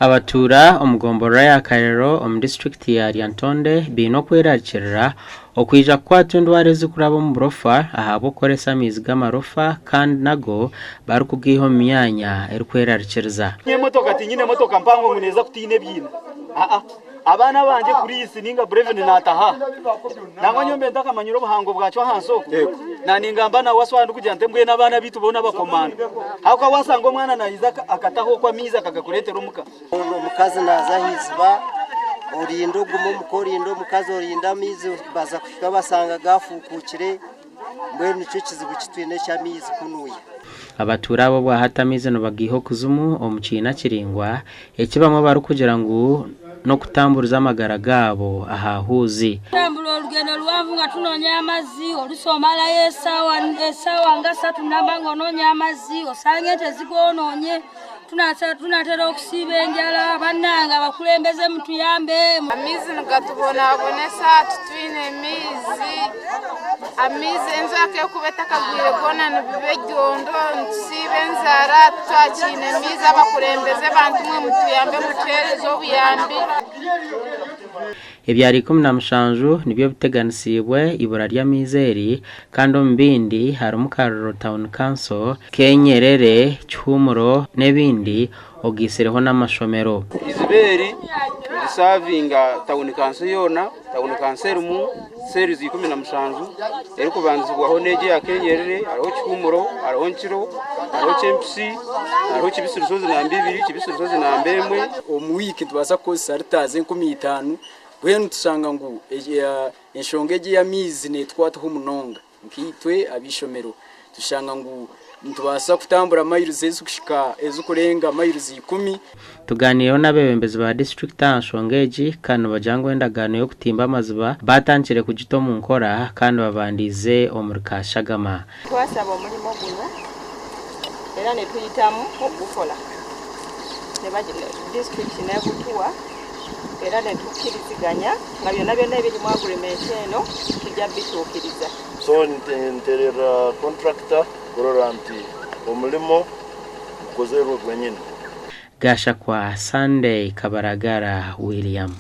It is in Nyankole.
Abatuura omu gomborora ya Kaliro omu disiturikiti ya Lyantonde baine okwerarikirira okwija kukwatwa endwara ezirikuraba omu burofa ahabw'okukoresa amaizi g'amarofa kandi nago barikugaiha omu myanya erikwerarikiriza. Emotoka tinyine emotoka mpango ngu neeza kutiina ebiina. Aa abaana abangye Chris ninga Brevin naataha. Nangwa nyowe mbe ntakamanyire obuhango bwakyo ahansi oku. Na ningamba na Wasswa ndikugira nti mbwenu abaana baitu boona bakomando. Ahabw'okuba waasanga omwana naiza akataho okwo amaizi akagakureetera omuka. Omukazi naaza aha iziba orinda ogume omuka orinda omukazi orinda amaizi baza kuhika basanga gaafuukuukire mbwenu nikyo kizibu ki twine eky'amaizi kunuya. Abatuura aba obwahati amaizi nibagaiha okuzimu omu kiina kiraingwa eki bamwe barikugira ngu n'okutamburiza amagara gaabo aha huuzi. Tutambura orugendo ruhanvu nga tunoonya amazzi, oluusi omarayo esaawa esaawa nga satu namba ng'onoonya amazzi, osanga ente zigoonoonye, tunatera okusiiba enjala, bannange abakulembeze mutuyambe. Amaizi nigatubonabonesa titwine maizi, amaizi enjura ku erikuba etakagwire goona nibiba eryondo nitusiiba enjara titwakiine maizi abakurembeze bantumwe mutuyambe mutuheereze obuyambi. Ebyaro 17 nibyo biteganisiibwe eibura ry'amaizi eri kandi omu bindi harimu Kariro Town Council, Kenyerere, Kihumuro n'ebindi ogaitsireho n'amashomero. Eiziba eri nirisavinga tawuni kanso yoona, tawuni kanso erimu seerizi 17 erikubandizibwaho n'egi eya Kenyerere, hariho Kihumuro, hariho Nkiro, hariho Kyempisi, hariho Kibisi Rushozi namba ibiri, Kibisi Rushozi namba emwe. Omu wiiki nitubaasa kukozesa lita 5000, mbwenu tushanga ngu enshonga egi ey'amaizi neetukwataho munonga. Nkaitwe ab'eishomero tushanga ngu nitubaasa kutambura mayiruzi ezikuhika ezikurenga mayiruzi ikumi. Tugaaniireho n'abeebembezi ba disiturikiti aha nshonga egi kandi nibagira ngu endagaano y'okutimba amaziba baatandikire kugita omu nkora kandi babandiize omuri Kashagama. Twasaba omurimo guno era nituyitamu okugukora disiturikiti negutuwa era netukiriziganya nga byona byona ebiri mu agurimenti eno tujja bituukiriza. So ntererra contractor kurora nti omulimo gukozerwe gwenyini. Gashakwa Sunday Kabaragara William.